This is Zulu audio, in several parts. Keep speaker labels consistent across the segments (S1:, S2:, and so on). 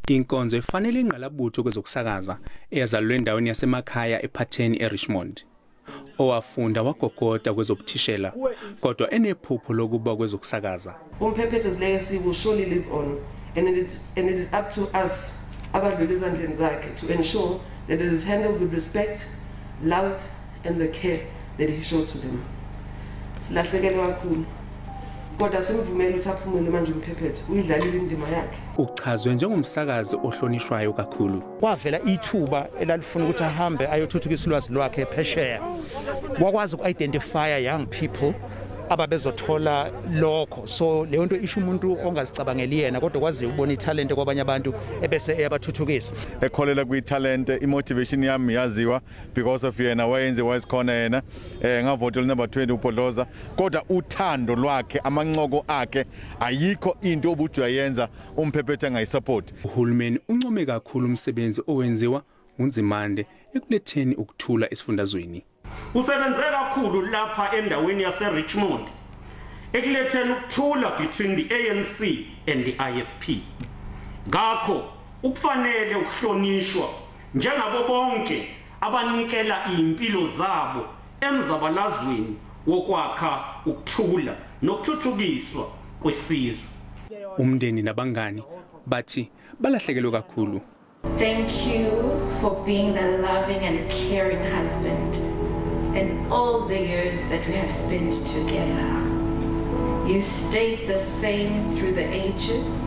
S1: Inkonzo efanele ingqalabutho kwezokusakaza eyazalelwe endaweni yasemakhaya ePhatheni eRichmond. Owafunda wagogoda kwezobuthishela kodwa enephupho lokuba kwezokusakaza.
S2: UMphephetho's legacy will surely live on and it is up to us abadlula ezandleni zakhe to ensure that it is handled with respect, love and the care that he showed to them. Silahlekelwe kakhulu. Kodwa simvumele ukuthi aphumule manje uMphephetho, uyidlalile indima yakhe.
S1: Uchazwe njengomsakazi ohlonishwayo kakhulu.
S3: Kwavela ithuba elalifuna ukuthi ahambe ayothuthukisa ulwazi lwakhe phesheya. Wakwazi uku-identifya young people ababezothola lokho, so leyo nto isho umuntu ongazicabangeli yena kodwa kwaziyo ukubona ithalente kwabanye abantu ebese eyabathuthukisa.
S4: Ekholela kwi-talent. I-motivation yami yaziwa because of yena, wayenze wayezikhona yena. Ngavotela number 20 uBhodloza, kodwa uthando lwakhe, amancoko akhe, ayikho into obuthi uyayenza uMphephethe angayisupport.
S1: Uhulumeni uncome kakhulu umsebenzi owenziwa uNzimande ekuletheni ukuthula esifundazweni.
S5: Usebenze kakhulu lapha endaweni yase Richmond ekuletheni ukuthula between the ANC and the IFP. Ngakho ukufanele ukuhlonishwa njengabo bonke abanikela impilo zabo emzabalazweni wokwakha ukuthula nokuthuthukiswa kwesizwe.
S1: Umndeni nabangani bathi balahlekelwe kakhulu.
S6: Thank you for being the loving and caring husband in all the years that we have spent together. You stayed the same through the ages.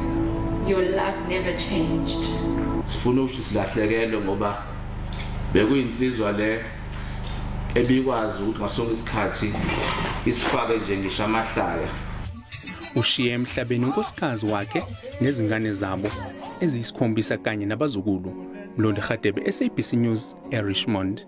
S6: Your love never changed.
S7: Sifuna ukuthi silahlekelwe ngoba bekuyinsizwa le ebikwazi ukuthi ngasonke isikhathi isifake nje ngisho amahlaya.
S1: Ushiye emhlabeni unkosikazi wakhe nezingane zabo eziyisikhombisa kanye nabazukulu. Mlondi Hadebe, SABC News, eRichmond.